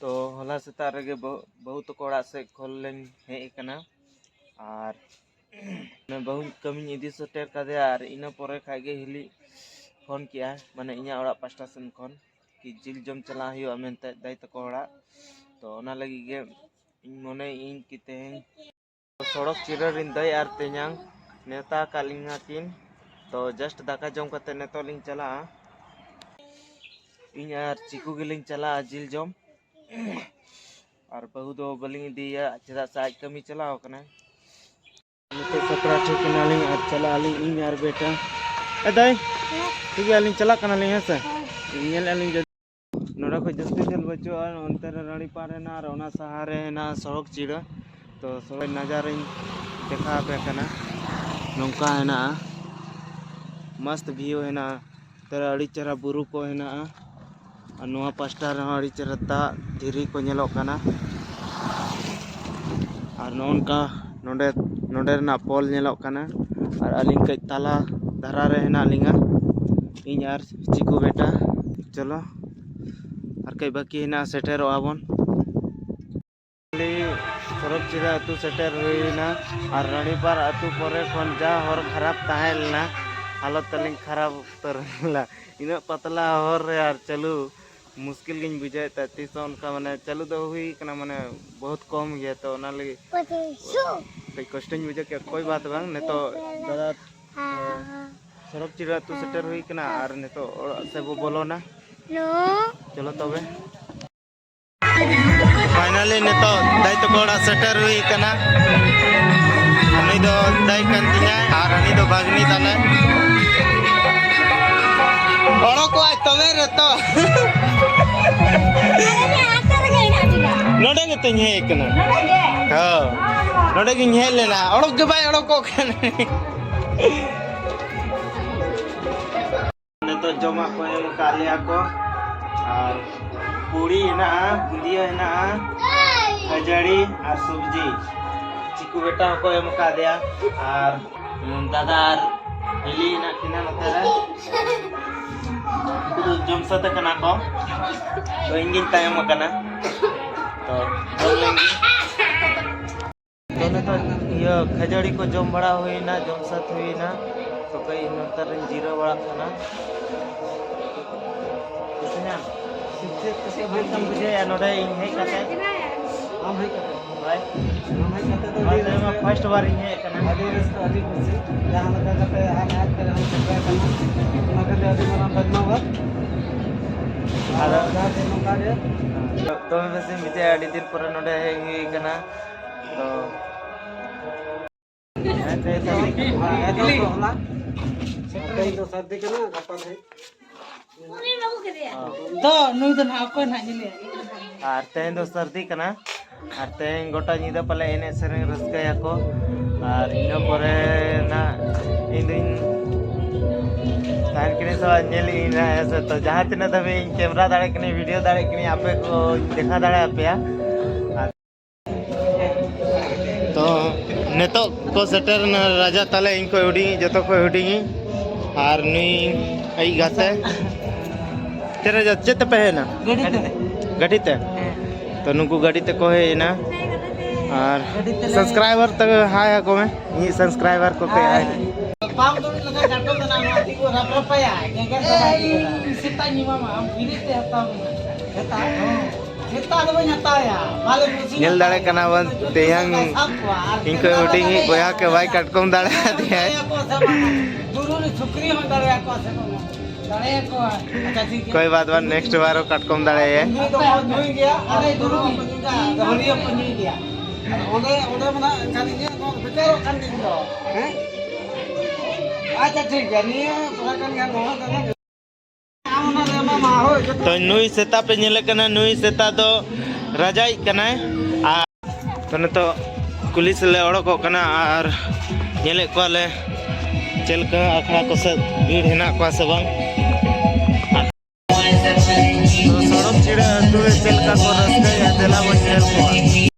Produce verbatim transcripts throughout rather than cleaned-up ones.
ᱛᱚ ᱦᱚᱞᱟ ᱥᱮᱛᱟᱜ ᱨᱮᱜᱮ ᱵᱟᱹᱦᱩ, ᱵᱟᱹᱦᱩ ᱛᱟᱠᱚ ᱚᱲᱟᱜ ᱥᱮᱫ ᱠᱷᱚᱱ ᱞᱤᱧ ᱦᱮᱡ ᱟᱠᱟᱱᱟ᱾ ᱟᱨ ᱵᱟᱹᱦᱩ ᱠᱟᱹᱢᱤᱧ ᱤᱫᱤ ᱥᱮᱴᱮᱨ ᱠᱟᱫᱮᱭᱟ, ᱟᱨ ᱤᱱᱟᱹ ᱯᱚᱨᱮ ᱠᱷᱟᱡ ᱜᱮ ᱦᱤᱞᱤ ᱯᱷᱳᱱ ᱠᱮᱜᱼᱟ, ᱢᱟᱱᱮ ᱤᱧᱟᱹᱜ ᱚᱲᱟᱜ ᱯᱟᱥᱴᱟ ᱥᱮᱱ ᱠᱷᱚᱱ, ᱠᱤ ᱡᱤᱞ ᱡᱚᱢ ᱪᱟᱞᱟᱜ ᱦᱩᱭᱩᱜᱼᱟ ᱢᱮᱱᱛᱮ ᱫᱟᱹᱭ ᱛᱟᱠᱚ ᱚᱲᱟᱜ᱾ ᱛᱚ ᱚᱱᱟ ᱞᱟᱹᱜᱤᱫ ᱜᱮ ᱤᱧ ᱢᱚᱱᱮᱭᱮᱫ ᱟᱹᱧ ᱠᱤ ᱛᱮᱦᱮᱧ ᱥᱚᱲᱚᱠ ᱪᱤᱨᱟᱹ ᱨᱮᱱ ᱫᱟᱹᱭ ᱟᱨ ᱛᱮᱧᱟᱝ ᱱᱮᱣᱛᱟ ᱟᱠᱟᱫ ᱞᱤᱧᱟ ᱠᱤᱱ᱾ ᱛᱚ just ᱫᱟᱠᱟ ᱡᱚᱢ ᱠᱟᱛᱮ ᱱᱤᱛᱚᱜ ᱞᱤᱧ ᱪᱟᱞᱟᱜᱼᱟ᱾ ᱤᱧ ᱟᱨ ᱪᱤᱠᱩ ᱜᱮᱞᱤᱧ ᱪᱟᱞᱟᱜᱼᱟ ᱡᱤᱞ ᱡᱚᱢ᱾ ᱟᱨ ᱵᱟᱹᱦᱩ ᱫᱚ ᱵᱟᱹᱞᱤᱧ ᱤᱫᱤᱭᱮᱭᱟ, ᱪᱮᱫᱟᱜ ᱥᱮ ᱟᱡ ᱠᱟᱹᱢᱤ ᱪᱟᱞᱟᱣ ᱟᱠᱟᱱᱟᱭ᱾ ᱱᱤᱛᱚᱜ ᱥᱟᱯᱲᱟᱣ ᱴᱷᱤᱠ ᱮᱱᱟᱞᱤᱧ ᱟᱨ ᱪᱟᱞᱟᱜ ᱟᱹᱞᱤᱧ, ᱤᱧ ᱟᱨ ᱵᱮᱴᱟ᱾ ᱮ ᱫᱟᱹᱭ, ᱴᱷᱤᱠ ᱜᱮᱭᱟ, ᱟᱹᱞᱤᱧ ᱪᱟᱞᱟᱜ ᱠᱟᱱᱟᱞᱤᱧ, ᱦᱮᱸ ᱥᱮ? ᱧᱮᱞᱮᱫᱼᱟ ᱞᱤᱧ ᱡᱩᱫᱤ ᱱᱚᱰᱮ ᱠᱷᱚᱡ ᱡᱟᱹᱥᱛᱤ ᱡᱷᱟᱹᱞ ᱵᱟᱹᱪᱩᱜᱼᱟ, ᱚᱱᱛᱮ ᱨᱮ ᱨᱟᱱᱤᱯᱟᱨ ᱦᱮᱱᱟᱜᱼᱟ ᱟᱨ ᱚᱱᱟ ᱥᱟᱦᱟ ᱨᱮ ᱦᱮᱱᱟᱜᱼᱟ ᱥᱚᱲᱚᱠ ᱪᱤᱲᱟᱹ᱾ ᱛᱚ ᱥᱚᱲᱚᱠ ᱱᱟᱡᱟᱨᱤᱧ ᱫᱮᱠᱷᱟᱣ ᱟᱯᱮ ᱠᱟᱱᱟ᱾ ᱱᱚᱝᱠᱟ ᱦᱮᱱᱟᱜᱼᱟ, ᱢᱚᱥᱛ view ᱦᱮᱱᱟᱜᱼᱟ᱾ ᱛᱚ ᱟᱹᱰᱤ ᱪᱮᱦᱨᱟ ᱵᱩᱨᱩ ᱠᱚ ᱦᱮᱱᱟᱜᱼᱟ᱾ ᱟᱨ ᱱᱚᱣᱟ ᱯᱟᱥᱴᱟ ᱨᱮᱦᱚᱸ ᱟᱹᱰᱤ ᱪᱮᱦᱨᱟ ᱫᱟᱜ ᱫᱷᱤᱨᱤ ᱠᱚ ᱧᱮᱞᱚᱜ ᱠᱟᱱᱟ᱾ ᱟᱨ ᱱᱚᱜᱼᱚ ᱱᱚᱝᱠᱟ ᱱᱚᱰᱮ, ᱱᱚᱰᱮ ᱨᱮᱱᱟᱜ ᱯᱳᱞ ᱧᱮᱞᱚᱜ ᱠᱟᱱᱟ᱾ ᱟᱨ ᱟᱹᱞᱤᱧ ᱠᱟᱹᱡ ᱛᱟᱞᱟ ᱫᱷᱟᱨᱟ ᱨᱮ ᱦᱮᱱᱟᱜ ᱞᱤᱧᱟ, ᱤᱧ ᱟᱨ ᱪᱤᱠᱩ ᱵᱮᱴᱟ᱾ ᱪᱚᱞᱚ, ᱟᱨ ᱠᱟᱹᱡ ᱵᱟᱹᱠᱤ ᱦᱮᱱᱟᱜᱼᱟ, ᱥᱮᱴᱮᱨᱚᱜᱼᱟ ᱵᱚᱱ᱾ ᱥᱚᱨᱚᱠ ᱪᱤᱨᱟ ᱟᱹᱛᱩ ᱥᱮᱴᱮᱨ ᱦᱩᱭᱱᱟ᱾ ᱟᱨ ᱨᱟᱱᱤᱯᱟᱨ ᱟᱹᱛᱩ ᱯᱚᱨᱮ ᱠᱷᱚᱱ ᱡᱟ ᱦᱚᱨ ᱠᱷᱟᱨᱟᱯ ᱛᱟᱦᱮᱸ ᱞᱮᱱᱟ, ᱦᱟᱞᱚᱛ ᱛᱟᱹᱞᱤᱧ ᱠᱷᱟᱨᱟᱯ ᱩᱛᱟᱹᱨ ᱞᱮᱱᱟ᱾ ᱤᱱᱟᱹᱜ ᱯᱟᱛᱞᱟ ᱦᱚᱨ ᱨᱮ ᱟᱨ ᱪᱟᱹᱞᱩ ᱢᱩᱥᱠᱤᱞ ᱜᱤᱧ ᱵᱩᱡᱷᱟᱹᱣᱮᱫ ᱛᱟᱦᱮᱸᱫ᱾ ᱛᱤᱥ ᱦᱚᱸ ᱚᱱᱠᱟ ᱢᱟᱱᱮ ᱪᱟᱹᱞᱩ ᱫᱚ ᱦᱩᱭ ᱠᱟᱱᱟ, ᱢᱟᱱᱮ ᱵᱚᱦᱩᱛ ᱠᱚᱢ ᱜᱮᱭᱟ, ᱛᱚ ᱚᱱᱟ ᱞᱟᱹᱜᱤᱫ ᱠᱟᱹᱡ ᱠᱚᱥᱴᱚᱧ ᱵᱩᱡᱷᱟᱹᱣ ᱠᱮᱫᱟ᱾ ᱠᱚᱭ ᱵᱟᱛ ᱵᱟᱝ, ᱱᱤᱛᱚᱜ ᱫᱟᱫᱟ ᱥᱚᱨᱚᱠ ᱪᱤᱨᱟ ᱟᱹᱛᱩ ᱥᱮᱴᱮᱨ ᱦᱩᱭ ᱠᱟᱱᱟ ᱟᱨ ᱱᱤᱛᱚᱜ ᱚᱲᱟᱜ ᱥᱮᱫ ᱵᱚ ᱵᱚᱞᱚᱱᱟ᱾ ᱪᱚᱞᱚ ᱛᱚᱵᱮ᱾ ᱯᱷᱟᱭᱱᱟᱞᱤ ᱱᱤᱛᱚᱜ ᱫᱟᱹᱭ ᱛᱟᱠᱚ ᱚᱲᱟᱜ ᱥᱮᱴᱮᱨ ᱦᱩᱭ ᱠᱟᱱᱟ᱾ ᱩᱱᱤ ᱫᱚ ᱫᱟᱹᱭ ᱠᱟᱱ ᱛᱤᱧᱟᱭ ᱟᱨ ᱩᱱᱤ ᱫᱚ ᱵᱷᱟᱜᱽᱱᱤ ᱛᱟᱞᱮ᱾ ᱚᱲᱚᱠᱚᱜᱼᱟᱭ ᱛᱚᱵᱮ ᱨᱮ ᱛᱚ᱾ ᱱᱚᱰᱮ ᱜᱮᱛᱚᱧ ᱦᱮᱡ ᱠᱟᱱᱟ᱾ ᱦᱳᱭ, ᱱᱚᱰᱮ ᱜᱤᱧ ᱦᱮᱡ ᱞᱮᱱᱟ, ᱚᱲᱚᱠ ᱜᱮ ᱵᱟᱭ ᱚᱲᱚᱠᱚᱜ ᱠᱟᱱᱟ᱾ ᱱᱤᱛᱚᱜ ᱡᱚᱢᱟᱜ ᱠᱚ ᱮᱢ ᱟᱠᱟᱫ ᱞᱮᱭᱟ ᱠᱚ, ᱟᱨ ᱯᱩᱲᱤ ᱦᱮᱱᱟᱜᱼᱟ, ᱵᱩᱸᱫᱤᱭᱟᱹ ᱦᱮᱱᱟᱜᱼᱟ, ᱠᱷᱟᱹᱡᱟᱹᱲᱤ ᱟᱨ ᱥᱚᱵᱽᱡᱤ᱾ ᱪᱤᱠᱩ ᱵᱮᱴᱟ ᱦᱚᱸᱠᱚ ᱮᱢ ᱟᱠᱟᱫᱮᱭᱟ, ᱟᱨ ᱫᱟᱫᱟ ᱟᱨ ᱦᱤᱞᱤ ᱦᱮᱱᱟᱜ ᱠᱤᱱᱟ ᱱᱚᱛᱮ ᱨᱮ᱾ ᱡᱚᱢ ᱥᱟᱹᱛ ᱟᱠᱟᱱᱟ ᱠᱚ, ᱛᱚ ᱤᱧ ᱜᱤᱧ ᱛᱟᱭᱚᱢ ᱟᱠᱟᱱᱟ᱾ ᱛᱚ ᱡᱚᱢ ᱞᱮᱱ ᱜᱤᱧ᱾ ᱛᱚ ᱱᱤᱛᱚᱜ ᱤᱭᱟᱹ ᱠᱷᱟᱹᱡᱟᱹᱲᱤ ᱠᱚ ᱡᱚᱢ ᱵᱟᱲᱟ ᱦᱩᱭᱱᱟ, ᱡᱚᱢ ᱥᱟᱹᱛ ᱦᱩᱭᱱᱟ᱾ ᱛᱚ ᱠᱟᱹᱡ ᱱᱚᱛᱮ ᱨᱤᱧ ᱡᱤᱨᱟᱹᱣ ᱵᱟᱲᱟᱜ ᱠᱟᱱᱟ᱾ ᱵᱩᱡᱷᱟᱹᱣ ᱧᱟᱢ? ᱪᱮᱫ ᱠᱩᱥᱤ ᱵᱟᱹᱲᱤᱡ ᱮᱢ ᱵᱩᱡᱷᱟᱹᱣᱮᱫᱼᱟ ᱱᱚᱰᱮ ᱤᱧ ᱦᱮᱡ ᱠᱟᱛᱮ? ᱟᱢ ᱦᱮᱡ ᱠᱟᱛᱮ? ᱦᱳᱭ᱾ ᱟᱢ ᱦᱮᱡ ᱠᱟᱛᱮ ᱫᱚ ᱦᱳᱭ, ᱟᱹᱰᱤ ᱛᱮᱦᱮᱧ ᱢᱟ ᱨᱟᱹᱥᱠᱟᱹ, first ᱵᱟᱨ ᱤᱧ ᱦᱮᱡ ᱟᱠᱟᱱᱟ᱾ ᱟᱹᱰᱤ ᱨᱟᱹᱥᱠᱟᱹ, ᱟᱹᱰᱤ ᱠᱩᱥᱤ᱾ ᱡᱟᱦᱟᱸ ᱞᱮᱠᱟ ᱠᱟᱛᱮ ᱟᱢ ᱦᱮᱡ ᱠᱟᱛᱮ ᱦᱚᱸ ᱥᱮᱴᱮᱨ ᱟᱠᱟᱱᱟ, ᱚᱱᱟ ᱠᱷᱟᱹᱛᱤᱨ ᱟᱹᱰᱤ ᱢᱟᱨᱟᱝ ᱫᱷᱚᱱᱭᱚᱵᱟᱫ᱾ ᱟᱫᱚ ᱟᱨ ᱡᱟᱦᱟᱸ ᱡᱮ ᱱᱚᱝᱠᱟ ᱜᱮ᱾ ᱫᱚᱢᱮ ᱵᱮᱥ ᱤᱧ ᱵᱩᱡᱷᱟᱹᱣᱟ, ᱟᱹᱰᱤ ᱫᱤᱱ ᱯᱚᱨᱮ ᱱᱚᱰᱮ ᱦᱮᱡ ᱦᱩᱭ ᱟᱠᱟᱱᱟ᱾ ᱛᱚ ᱮᱛᱚᱦᱚᱵ ᱫᱚ ᱦᱚᱞᱟ᱾ ᱛᱮᱦᱮᱧ ᱫᱚ ᱥᱟᱹᱨᱫᱤ ᱠᱟᱱᱟ, ᱜᱟᱯᱟ ᱫᱷᱟᱹᱵᱤᱡ᱾ ᱫᱚ ᱱᱩᱭ ᱫᱚ ᱱᱟᱦᱟᱜ ᱚᱠᱚᱭ ᱱᱟᱦᱟᱜ ᱧᱮᱞᱮᱭᱟ? ᱟᱨ ᱛᱮᱦᱮᱧ ᱫᱚ ᱥᱟᱹᱨᱫᱤ ᱠᱟᱱᱟ, ᱟᱨ ᱛᱮᱦᱮᱧ ᱜᱚᱴᱟ ᱧᱤᱫᱟᱹ ᱯᱟᱞᱮ ᱮᱱᱮᱡ ᱥᱮᱨᱮᱧ ᱨᱟᱹᱥᱠᱟᱹᱭᱟᱠᱚ᱾ ᱟᱨ ᱤᱱᱟᱹ ᱯᱚᱨᱮ ᱱᱟᱜ ᱤᱧ ᱫᱩᱧ ᱛᱟᱦᱮᱱ ᱠᱟᱹᱱᱟᱹᱧ ᱥᱮ ᱵᱟᱝ, ᱧᱮᱞ ᱤᱧ ᱱᱟᱜ, ᱦᱮᱸ ᱥᱮ᱾ ᱛᱚ ᱡᱟᱦᱟᱸ ᱛᱤᱱᱟᱹᱜ ᱫᱷᱟᱹᱵᱤᱡ ᱤᱧ ᱠᱮᱢᱨᱟ ᱫᱟᱲᱮᱭᱟᱜ ᱠᱟᱹᱱᱟᱹᱧ, ᱵᱷᱤᱰᱤᱭᱳ ᱫᱟᱲᱮᱭᱟᱜ ᱠᱟᱹᱱᱟᱹᱧ, ᱟᱯᱮ ᱠᱚᱧ ᱫᱮᱠᱷᱟᱣ ᱫᱟᱲᱮᱭᱟᱯᱮᱭᱟ᱾ ᱟᱨ ᱛᱚ ᱱᱤᱛᱚᱜ ᱠᱚ ᱥᱮᱴᱮᱨ ᱮᱱᱟ ᱨᱟᱡᱟ ᱛᱟᱞᱮ, ᱤᱧ ᱠᱷᱚᱡ ᱦᱩᱰᱤᱧ, ᱡᱚᱛᱚ ᱠᱷᱚᱡ ᱦᱩᱰᱤᱧ, ᱟᱨ ᱱᱩᱭ ᱟᱡ ᱜᱟᱛᱮ᱾ ᱪᱮᱫ ᱨᱮ, ᱪᱮᱫ ᱛᱮᱯᱮ ᱦᱮᱡ ᱮᱱᱟ? ᱜᱟᱹᱰᱤ ᱛᱮ᱾ ᱜᱟᱹᱰᱤ ᱛᱮ? ᱦᱮᱸ᱾ ᱛᱚ ᱱᱩᱠᱩ ᱜᱟᱹᱰᱤ ᱛᱮᱠᱚ ᱦᱮᱡ ᱮᱱᱟ᱾ ᱟᱨ ᱜᱟᱹᱰᱤ ᱛᱮᱞᱮ ᱥᱟᱵᱥᱠᱨᱟᱭᱵᱟᱨ ᱛᱮ ᱦᱟᱭ ᱟᱠᱚ ᱢᱮ, ᱤᱧᱤᱡ ᱥᱟᱵᱥᱠᱨᱟᱭᱵᱟᱨ ᱠᱚᱯᱮ ᱦᱟᱭ᱾ ᱦᱟᱭ᱾ ᱵᱟᱢ ᱫᱩᱲᱩᱵ ᱞᱮᱠᱷᱟᱱ ᱜᱟᱹᱰᱤ ᱫᱚ ᱱᱟᱦᱟᱜ ᱱᱚᱣᱟ ᱛᱤᱸᱜᱩ ᱨᱟᱯᱨᱟᱯᱟᱭᱟ, ᱜᱮᱜᱮᱨ ᱪᱟᱵᱟᱭ ᱛᱤᱧᱟ᱾ ᱮᱭ, ᱥᱮᱛᱟᱧ ᱮᱢᱟᱢᱟ, ᱟᱢ free ᱛᱮ ᱦᱟᱛᱟᱣ ᱢᱮ᱾ ᱥᱮᱛᱟ? ᱦᱚᱸ᱾ ᱥᱮᱛᱟ ᱫᱚ ᱵᱟᱹᱧ ᱦᱟᱛᱟᱣᱟ᱾ ᱵᱟᱞᱮ ᱠᱩᱥᱤ ᱧᱮᱞ ᱫᱟᱲᱮ ᱠᱟᱱᱟ ᱵᱚᱱ, ᱛᱮᱭᱟᱝ ᱥᱟᱵ ᱠᱚᱣᱟ ᱟᱨ ᱤᱧ ᱠᱷᱚᱡ ᱦᱩᱰᱤᱧᱤᱡ ᱵᱚᱭᱦᱟ ᱠᱚ ᱵᱟᱭ ᱠᱟᱴᱠᱚᱢ ᱫᱟᱲᱮ ᱟᱫᱮᱭᱟᱭ᱾ ᱫᱟᱲᱮᱭᱟᱠᱚᱣᱟ ᱥᱮ ᱵᱟᱝ? ᱵᱩᱨᱩ ᱨᱮ ᱥᱩᱠᱨᱤ ᱦᱚᱸ ᱫᱟᱲᱮᱭᱟᱠᱚᱣᱟ ᱥᱮ ᱵᱟᱝ? ᱫᱟᱲᱮᱭᱟᱠᱚᱣᱟ᱾ ᱟᱪᱪᱷᱟ, ᱴᱷᱤᱠ ᱜᱮᱭᱟ᱾ ᱠᱚᱭ ᱵᱟᱫ ᱵᱟᱨ next ᱵᱟᱨ ᱦᱚᱸ ᱠᱟᱴᱠᱚᱢ ᱫᱟᱲᱮᱭᱟᱭ᱾ ᱧᱩᱭ ᱫᱚ ᱧᱩᱭ ᱜᱮᱭᱟ, ᱟᱞᱮ ᱫᱩᱲᱩᱵ ᱦᱚᱸᱠᱚ ᱧᱩᱭ ᱜᱮᱭᱟ, ᱜᱟᱹᱦᱩᱲᱤ ᱦᱚᱸᱠᱚ ᱧᱩᱭ ᱜᱮᱭᱟ᱾ ᱟᱨ ᱚᱸᱰᱮ, ᱚᱸᱰᱮ ᱢᱟ ᱱᱟᱜ ᱮᱱᱠᱷᱟᱱ ᱤᱧᱟᱹᱜ ᱱᱚᱣᱟ ᱫᱚ ᱵᱮᱠᱟᱨᱚᱜ ᱠᱟᱱ ᱛᱤᱧ ᱫᱚ, ᱦᱮᱸ? ᱟᱪᱪᱷᱟ, ᱴᱷᱤᱠ ᱜᱮᱭᱟ, ᱱᱤᱭᱟᱹ ᱛᱷᱚᱲᱟ ᱜᱟᱱ ᱜᱮ ᱱᱚᱣᱟ ᱫᱚ ᱱᱟᱜ ᱛᱚ ᱱᱩᱭ ᱥᱮᱛᱟ ᱯᱮ ᱧᱮᱞᱮ ᱠᱟᱱᱟ, ᱱᱩᱭ ᱥᱮᱛᱟ ᱫᱚ ᱨᱟᱡᱟᱭᱤᱡ ᱠᱟᱱᱟᱭ᱾ ᱟᱨ ᱛᱚ ᱱᱤᱛᱚᱜ ᱠᱩᱞᱦᱤ ᱥᱮᱫ ᱞᱮ ᱚᱰᱚᱠᱚᱜ ᱠᱟᱱᱟ ᱟᱨ ᱧᱮᱞᱮᱫ ᱠᱚᱣᱟᱞᱮ ᱪᱮᱫ ᱞᱮᱠᱟ ᱟᱠᱷᱲᱟ ᱠᱚ ᱥᱮᱫ ᱵᱷᱤᱲ ᱦᱮᱱᱟᱜ ᱠᱚᱣᱟ ᱥᱮ ᱵᱟᱝ᱾ ᱛᱚ ᱥᱚᱲᱚᱠ ᱪᱤᱲᱟᱹ ᱟᱹᱛᱩ ᱨᱮ ᱪᱮᱫ ᱞᱮᱠᱟ ᱠᱚ ᱨᱟᱹᱥᱠᱟᱹᱭᱟ, ᱫᱮᱞᱟ ᱵᱚᱱ ᱧᱮᱞ ᱠᱚᱣᱟ᱾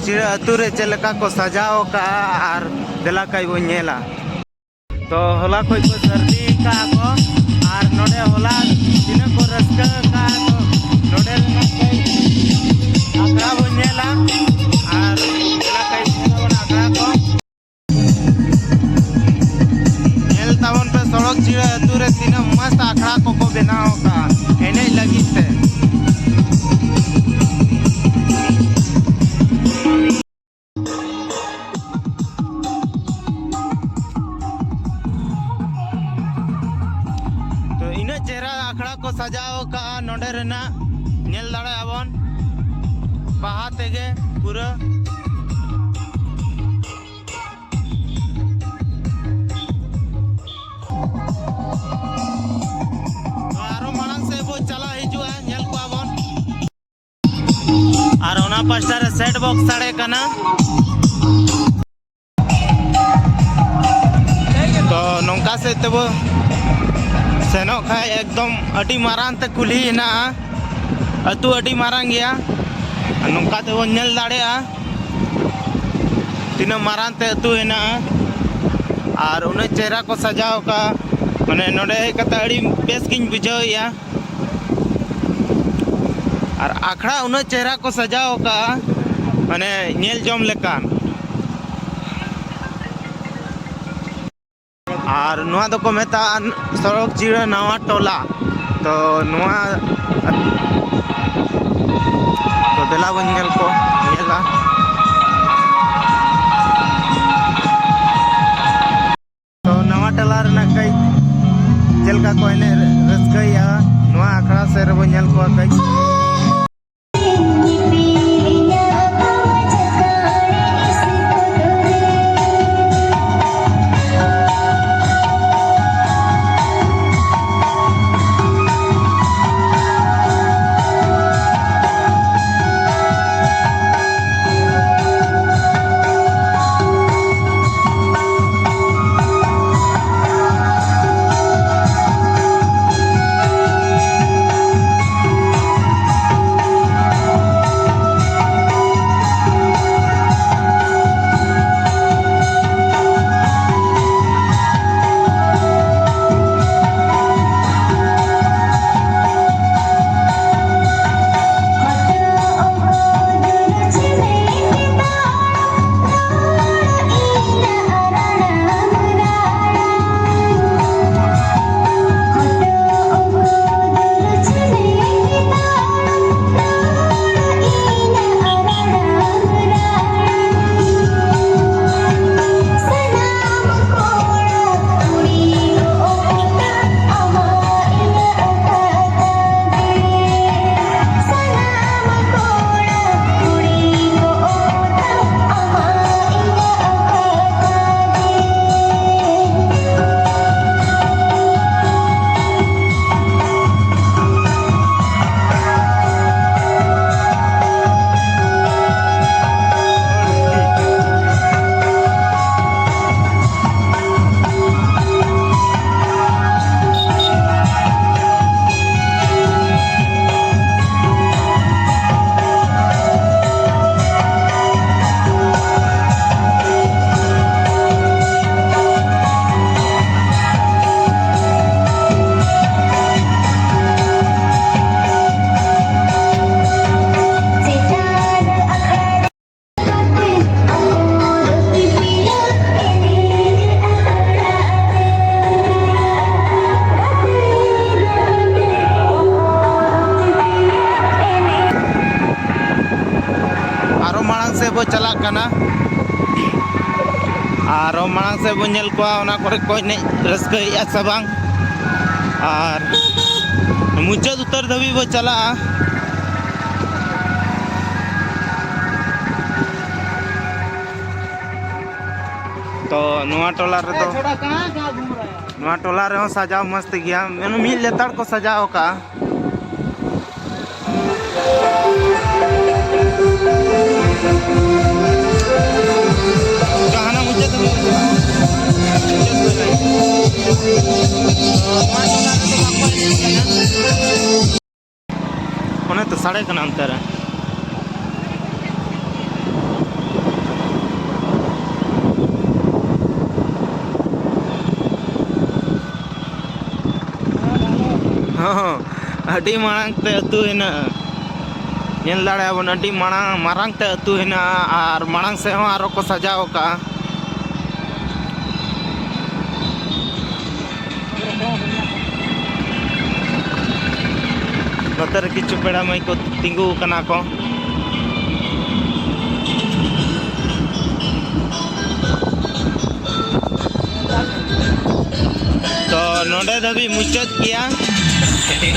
ᱪᱤᱲᱟᱹ ᱟᱹᱛᱩ ᱨᱮ ᱪᱮᱫ ᱞᱮᱠᱟ ᱠᱚ ᱥᱟᱡᱟᱣ ᱟᱠᱟᱜᱼᱟ, ᱟᱨ ᱫᱮᱞᱟ ᱠᱟᱹᱡ ᱵᱚᱱ ᱧᱮᱞᱟ᱾ ᱛᱚ ᱦᱚᱞᱟ ᱠᱷᱚᱡ ᱠᱚ ᱥᱟᱹᱨᱫᱤ ᱟᱠᱟᱜᱼᱟ ᱠᱚ, ᱟᱨ ᱱᱚᱰᱮ ᱦᱚᱞᱟ ᱛᱤᱱᱟᱹᱜ ᱠᱚ ᱨᱟᱹᱥᱠᱟᱹ ᱟᱠᱟᱜᱼᱟ᱾ ᱛᱚ ᱱᱚᱰᱮ ᱨᱮᱱᱟᱜ ᱠᱟᱹᱡ ᱟᱠᱷᱲᱟ ᱵᱚᱱ ᱧᱮᱞᱟ, ᱟᱨ ᱫᱮᱞᱟ ᱠᱟᱹᱡ ᱧᱮᱞ ᱟᱵᱚᱱ ᱟᱠᱷᱲᱟ ᱠᱚ᱾ ᱧᱮᱞ ᱛᱟᱵᱚᱱ ᱯᱮ, ᱥᱚᱲᱚᱠ ᱪᱤᱲᱟᱹ ᱟᱹᱛᱩ ᱨᱮ ᱛᱤᱱᱟᱹᱜ ᱢᱚᱸᱡᱽ ᱟᱠᱷᱲᱟ ᱠᱚᱠᱚ ᱵᱮᱱᱟᱣ ᱟᱠᱟᱫᱼᱟ ᱮᱱᱮᱡ ᱞᱟᱹᱜᱤᱫ ᱛᱮ᱾ ᱛᱚ, ᱤᱱᱟᱹᱜ ᱪᱮᱦᱨᱟ ᱟᱠᱷᱲᱟ ᱠᱚ ᱥᱟᱡᱟᱣ ᱟᱠᱟᱫᱼᱟ ᱱᱚᱰᱮ ᱨᱮᱱᱟᱜ, ᱧᱮᱞ ᱫᱟᱲᱮᱭᱟᱜᱼᱟ ᱵᱚᱱ ᱵᱟᱦᱟ ᱛᱮᱜᱮ ᱯᱩᱨᱟᱹ᱾ ᱛᱚ, ᱟᱨᱚ ᱢᱟᱲᱟᱝ ᱥᱮᱫ ᱵᱚ ᱪᱟᱞᱟᱣ ᱦᱤᱡᱩᱜᱼᱟ, ᱧᱮᱞ ᱠᱚᱣᱟ ᱵᱚᱱ᱾ ᱟᱨ ᱚᱱᱟ ᱯᱟᱥᱴᱟ ᱨᱮ ᱥᱮᱴ ᱵᱚᱠᱥ ᱥᱟᱰᱮ ᱠᱟᱱᱟ᱾ ᱛᱚ ᱱᱚᱝᱠᱟ ᱥᱮᱫ ᱛᱮᱵᱚ ᱥᱮᱱᱚᱜ ᱠᱷᱟᱡ ᱮᱠᱫᱚᱢ ᱟᱹᱰᱤ ᱢᱟᱨᱟᱝ ᱛᱮ ᱠᱩᱞᱦᱤ ᱦᱮᱱᱟᱜᱼᱟ᱾ ᱟᱹᱛᱩ ᱟᱹᱰᱤ ᱢᱟᱨᱟᱝ ᱜᱮᱭᱟ᱾ ᱟᱨ ᱱᱚᱝᱠᱟ ᱛᱮᱵᱚᱱ ᱧᱮᱞ ᱫᱟᱲᱮᱭᱟᱜᱼᱟ ᱛᱤᱱᱟᱹᱜ ᱢᱟᱨᱟᱝ ᱛᱮ ᱟᱹᱛᱩ ᱦᱮᱱᱟᱜᱼᱟ᱾ ᱟᱨ ᱩᱱᱟᱹᱜ ᱪᱮᱦᱨᱟ ᱠᱚ ᱥᱟᱡᱟᱣ ᱟᱠᱟᱫᱼᱟ, ᱢᱟᱱᱮ ᱱᱚᱰᱮ ᱦᱮᱡ ᱠᱟᱛᱮ ᱟᱹᱰᱤ ᱵᱮᱥ ᱜᱤᱧ ᱵᱩᱡᱷᱟᱹᱣᱮᱫᱼᱟ᱾ ᱟᱨ ᱟᱠᱷᱲᱟ ᱩᱱᱟᱹᱜ ᱪᱮᱦᱨᱟ ᱠᱚ ᱥᱟᱡᱟᱣ ᱟᱠᱟᱫᱼᱟ, ᱢᱟᱱᱮ ᱧᱮᱞ ᱡᱚᱝ ᱞᱮᱠᱟᱱ᱾ ᱟᱨ ᱱᱚᱣᱟ ᱫᱚᱠᱚ ᱢᱮᱛᱟᱜᱼᱟ ᱥᱚᱲᱚᱠ ᱪᱤᱲᱟᱹ ᱱᱟᱣᱟ ᱴᱚᱞᱟ᱾ ᱛᱚ ᱱᱚᱣᱟ, ᱛᱚ ᱫᱮᱞᱟ ᱵᱚᱱ ᱧᱮᱞ ᱠᱚ, ᱧᱮᱞᱟ᱾ ᱛᱚ ᱱᱟᱣᱟ ᱴᱚᱞᱟ ᱨᱮᱱᱟᱜ ᱠᱟᱹᱡ ᱪᱮᱫ ᱞᱮᱠᱟ ᱠᱚ ᱮᱱᱮᱡ ᱨᱟᱹᱥᱠᱟᱹᱭᱮᱫᱼᱟ, ᱱᱚᱣᱟ ᱟᱠᱷᱲᱟ ᱥᱮᱫ ᱨᱮᱵᱚᱱ ᱧᱮᱞ ᱠᱚᱣᱟ ᱠᱟᱹᱡ᱾ ᱪᱟᱞᱟᱜ ᱠᱟᱱᱟ᱾ ᱟᱨ ᱢᱟᱲᱟᱝ ᱥᱮᱫ ᱵᱚᱱ ᱧᱮᱞ ᱠᱚᱣᱟ, ᱚᱱᱟ ᱠᱚᱨᱮ ᱠᱚ ᱮᱱᱮᱡ ᱨᱟᱹᱥᱠᱟᱹᱭᱮᱫᱼᱟ ᱥᱮ ᱵᱟᱝ᱾ ᱟᱨ ᱢᱩᱪᱟᱹᱫ ᱩᱛᱟᱹᱨ ᱫᱷᱟᱹᱵᱤᱡ ᱵᱚ ᱪᱟᱞᱟᱜᱼᱟ᱾ ᱛᱚ ᱱᱚᱣᱟ ᱴᱚᱞᱟ ᱨᱮᱫᱚ, ᱱᱚᱣᱟ ᱴᱚᱞᱟ ᱨᱮᱦᱚᱸ ᱥᱟᱡᱟᱣ ᱢᱚᱥᱛ ᱜᱮᱭᱟ, ᱢᱮᱱ ᱢᱤᱫ ᱞᱮᱛᱟᱲ ᱠᱚ ᱥᱟᱡᱟᱣ ᱟᱠᱟᱜᱼᱟ᱾ ᱦᱟᱱᱟ ᱢᱩᱪᱟᱹᱫ ᱫᱷᱟᱹᱵᱤᱡ ᱠᱚ ᱪᱟᱞᱟᱜᱼᱟ᱾ ᱢᱩᱪᱟᱹᱫ ᱫᱷᱟᱹᱵᱤᱡ᱾ ᱱᱚᱣᱟ ᱴᱚᱞᱟ ᱨᱮᱫᱚ ᱵᱟᱠᱚ ᱮᱱᱮᱡ ᱠᱟᱱᱟ᱾ ᱚᱱᱮ ᱛᱚ ᱥᱟᱰᱮ ᱠᱟᱱᱟ ᱚᱱᱛᱮ ᱨᱮ᱾ ᱦᱚᱸ, ᱟᱹᱰᱤ ᱢᱟᱲᱟᱝ ᱛᱮ ᱟᱹᱛᱩ ᱦᱮᱱᱟᱜᱼᱟ᱾ ᱧᱮᱞ ᱫᱟᱲᱮᱭᱟᱜᱼᱟ ᱵᱚᱱ, ᱟᱹᱰᱤ ᱢᱟᱲᱟᱝ, ᱢᱟᱨᱟᱝ ᱛᱮ ᱟᱹᱛᱩ ᱦᱮᱱᱟᱜᱼᱟ ᱟᱨ ᱢᱟᱲᱟᱝ ᱥᱮᱫ ᱦᱚᱸ ᱟᱨᱚ ᱠᱚ ᱥᱟᱡᱟᱣ ᱟᱠᱟᱜᱼᱟ᱾ ᱱᱚᱛᱮ ᱨᱮ ᱠᱤᱪᱷᱩ ᱯᱮᱲᱟ ᱢᱟᱹᱭ ᱠᱚ ᱛᱤᱸᱜᱩ ᱟᱠᱟᱱᱟ ᱠᱚ᱾ ᱛᱚ ᱱᱚᱰᱮ ᱫᱷᱟᱹᱵᱤᱡ ᱢᱩᱪᱟᱹᱫ ᱜᱮᱭᱟ᱾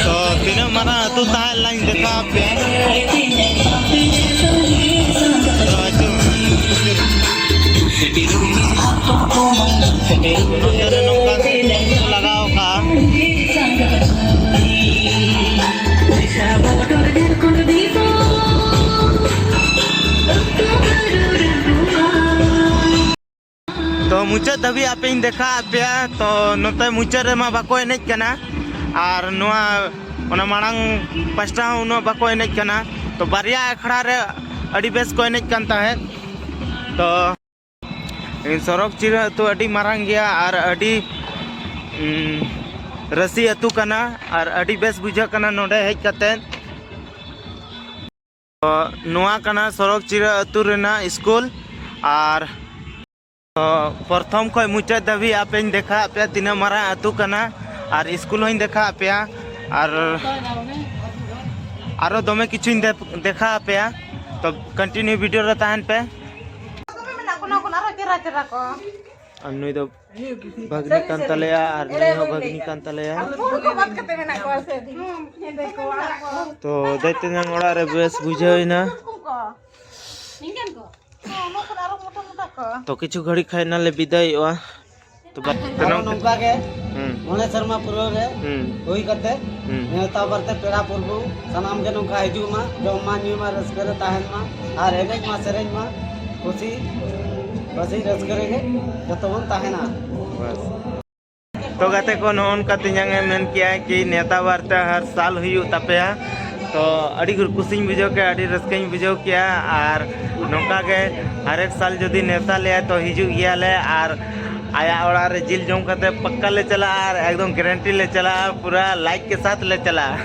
ᱛᱚ ᱛᱤᱱᱟᱹᱜ ᱢᱟᱨᱟᱝ ᱟᱹᱛᱩ ᱛᱟᱦᱮᱸ ᱞᱮᱱᱟᱧ ᱫᱮᱠᱷᱟᱣ ᱟᱯᱮ᱾ ᱛᱚ ᱦᱤᱡᱩᱜ ᱢᱮ᱾ ᱱᱚᱛᱮ ᱨᱮ ᱱᱚᱝᱠᱟ ᱞᱟᱜᱟᱣ ᱠᱟᱜᱼᱟ᱾ ᱛᱚ ᱢᱩᱪᱟᱹᱫ ᱫᱷᱟᱹᱵᱤᱡ ᱟᱯᱮᱧ ᱫᱮᱠᱷᱟ ᱟᱫ ᱯᱮᱭᱟ᱾ ᱛᱚ ᱱᱚᱛᱮ ᱢᱩᱪᱟᱹᱫ ᱨᱮᱢᱟ ᱵᱟᱠᱚ ᱮᱱᱮᱡ ᱠᱟᱱᱟ, ᱟᱨ ᱱᱚᱣᱟ, ᱚᱱᱟ ᱢᱟᱲᱟᱝ ᱯᱟᱥᱴᱟ ᱦᱚᱸ ᱩᱱᱟᱹᱜ ᱵᱟᱠᱚ ᱮᱱᱮᱡ ᱠᱟᱱᱟ᱾ ᱛᱚ ᱵᱟᱨᱭᱟ ᱟᱠᱷᱲᱟ ᱨᱮ ᱟᱹᱰᱤ ᱵᱮᱥ ᱠᱚ ᱮᱱᱮᱡ ᱠᱟᱱ ᱛᱟᱦᱮᱸᱫ᱾ ᱛᱚ ᱥᱚᱨᱚᱠ ᱪᱤᱨᱟᱹ ᱟᱹᱛᱩ ᱟᱹᱰᱤ ᱢᱟᱨᱟᱝ ᱜᱮᱭᱟ ᱟᱨ ᱟᱹᱰᱤ, ᱩᱸ, ᱨᱟᱹᱥᱤ ᱟᱹᱛᱩ ᱠᱟᱱᱟ, ᱟᱨ ᱟᱹᱰᱤ ᱵᱮᱥ ᱵᱩᱡᱷᱟᱹᱜ ᱠᱟᱱᱟ ᱱᱚᱰᱮ ᱦᱮᱡ ᱠᱟᱛᱮᱫ᱾ ᱛᱚ ᱱᱚᱣᱟ ᱠᱟᱱᱟ ᱥᱚᱨᱚᱠ ᱪᱤᱨᱟᱹ ᱟᱹᱛᱩ ᱨᱮᱱᱟᱜ ᱥᱠᱩᱞ᱾ ᱟᱨ ᱛᱚ ᱯᱨᱚᱛᱷᱚᱢ ᱠᱷᱚᱱ ᱢᱩᱪᱟᱹᱫ ᱫᱷᱟᱹᱵᱤᱡ ᱟᱯᱮᱧ ᱫᱮᱠᱷᱟ ᱟᱫ ᱯᱮᱭᱟ ᱛᱤᱱᱟᱹᱜ ᱢᱟᱨᱟᱝ ᱟᱹᱛᱩ ᱠᱟᱱᱟ, ᱟᱨ ᱥᱠᱩᱞ ᱦᱚᱸᱧ ᱫᱮᱠᱷᱟ ᱟᱫ ᱯᱮᱭᱟ, ᱟᱨ ᱟᱨᱚ ᱫᱚᱢᱮ ᱠᱤᱪᱷᱩᱧ ᱫᱮ-, ᱫᱮᱠᱷᱟ ᱟᱫ ᱯᱮᱭᱟ᱾ ᱛᱚ ᱠᱚᱱᱴᱤᱱᱤᱭᱩ ᱵᱷᱤᱰᱤᱭᱳ ᱨᱮ ᱛᱟᱦᱮᱱ ᱯᱮ᱾ ᱢᱮᱱᱟᱜ ᱠᱚ, ᱱᱚᱣᱟ ᱠᱷᱚᱱ ᱟᱨᱦᱚᱸ ᱪᱮᱦᱨᱟ ᱪᱮᱦᱨᱟ ᱠᱚ᱾ ᱟᱨ ᱱᱩᱭ ᱫᱚ ᱵᱷᱟᱹᱜᱽᱱᱤ ᱠᱟᱱ ᱛᱟᱞᱮᱭᱟ ᱟᱨ ᱱᱩᱭ ᱦᱚᱸ ᱵᱷᱟᱹᱜᱽᱱᱤ ᱠᱟᱱ ᱛᱟᱞᱮᱭᱟ᱾ ᱦᱚᱲ ᱠᱚ ᱵᱟᱫ ᱠᱟᱛᱮ ᱢᱮᱱᱟᱜ ᱠᱚᱣᱟ ᱥᱮ᱾ ᱦᱩᱸ, ᱦᱮᱸᱫᱮ ᱠᱚ, ᱟᱨᱟᱜ ᱠᱚ᱾ ᱛᱚ ᱫᱟᱹᱭ ᱛᱮᱧᱟᱝ ᱚᱲᱟᱜ ᱨᱮ ᱵᱮᱥ ᱵᱩᱡᱷᱟᱹᱣ ᱮᱱᱟ᱾ ᱱᱤᱝᱠᱟᱹᱱ ᱠᱚ᱾ ᱦᱮᱸ, ᱚᱱᱟ ᱠᱷᱚᱱ ᱟᱨᱚ ᱢᱚᱴᱟ ᱢᱚᱴᱟ ᱠᱚ᱾ ᱛᱚ ᱠᱤᱪᱷᱩ ᱜᱷᱟᱹᱲᱤᱡ ᱠᱷᱟᱱ ᱞᱮ ᱵᱤᱫᱟᱹᱭᱚᱜᱼᱟ᱾ ᱛᱚ ᱵᱟ-, ᱟᱨᱚ ᱛᱟᱭᱱᱚᱢ ᱛᱮ ᱱᱚᱝᱠᱟ ᱜᱮ ᱦᱩᱸ᱾ ᱢᱚᱬᱮ ᱥᱮᱨᱢᱟ ᱯᱩᱨᱟᱹᱣ ᱨᱮ ᱦᱩᱸ᱾ ᱦᱩᱭ ᱠᱟᱛᱮ ᱦᱩᱸ᱾ ᱱᱮᱣᱛᱟ ᱵᱟᱨᱛᱮ ᱯᱮᱲᱟ ᱯᱩᱨᱵᱩ ᱥᱟᱱᱟᱢ ᱜᱮ ᱱᱚᱝᱠᱟ ᱦᱤᱡᱩᱜ ᱢᱟ, ᱡᱚᱢ ᱢᱟ, ᱧᱩᱭ ᱢᱟ, ᱨᱟᱹᱥᱠᱟᱹ ᱨᱮ ᱛᱟᱦᱮᱱ ᱢᱟ ᱟᱨ ᱮᱱᱮᱡ ᱢᱟ, ᱥᱮᱨᱮᱧ ᱢᱟ, ᱠᱩᱥᱤ ᱵᱟᱹᱥᱤ ᱨᱟᱹᱥᱠᱟᱹ ᱨᱮᱜᱮ ᱡᱚᱛᱚ ᱵᱚᱱ ᱛᱟᱦᱮᱱᱟ᱾ ᱵᱟᱥ᱾ ᱛᱚ ᱜᱟᱛᱮ ᱠᱚ, ᱱᱚᱜᱼᱚ ᱱᱚᱝᱠᱟ ᱛᱮᱧᱟᱝ ᱮ ᱢᱮᱱ ᱠᱮᱜᱼᱟ ᱠᱤ ᱱᱮᱣᱛᱟ ᱵᱟᱨᱛᱮ ᱦᱟᱨ ᱥᱟᱞ ᱦᱩᱭᱩᱜ ᱛᱟᱯᱮᱭᱟ᱾ ᱛᱚ ᱟᱹᱰᱤ ᱠᱩᱥᱤᱧ ᱵᱩᱡᱷᱟᱹᱣ ᱠᱮᱜᱼᱟ, ᱟᱹᱰᱤ ᱨᱟᱹᱥᱠᱟᱹᱧ ᱵᱩᱡᱷᱟᱹᱣ ᱠᱮᱜᱼᱟ᱾ ᱟᱨ ᱱᱚᱝᱠᱟ ᱜᱮ ᱦᱟᱨ ᱮᱠ ᱥᱟᱞ ᱡᱩᱫᱤ ᱱᱮᱣᱛᱟ ᱞᱮᱭᱟ ᱛᱚ ᱦᱤᱡᱩᱜ ᱜᱮᱭᱟᱞᱮ᱾ ᱟᱨ ᱟᱭᱟᱜ ᱚᱲᱟᱜ ᱨᱮ ᱡᱤᱞ ᱡᱚᱢ ᱠᱟᱛᱮ ᱯᱟᱠᱠᱟ ᱞᱮ ᱪᱟᱞᱟᱜᱼᱟ ᱟᱨ ᱮᱠᱫᱚᱢ ᱜᱟᱨᱮᱱᱴᱤ ᱞᱮ ᱪᱟᱞᱟᱜᱼᱟ, ᱯᱩᱨᱟ ᱞᱟᱭᱤᱠ ᱠᱮ ᱥᱟᱛᱷ ᱞᱮ ᱪᱟᱞᱟᱜᱼᱟ᱾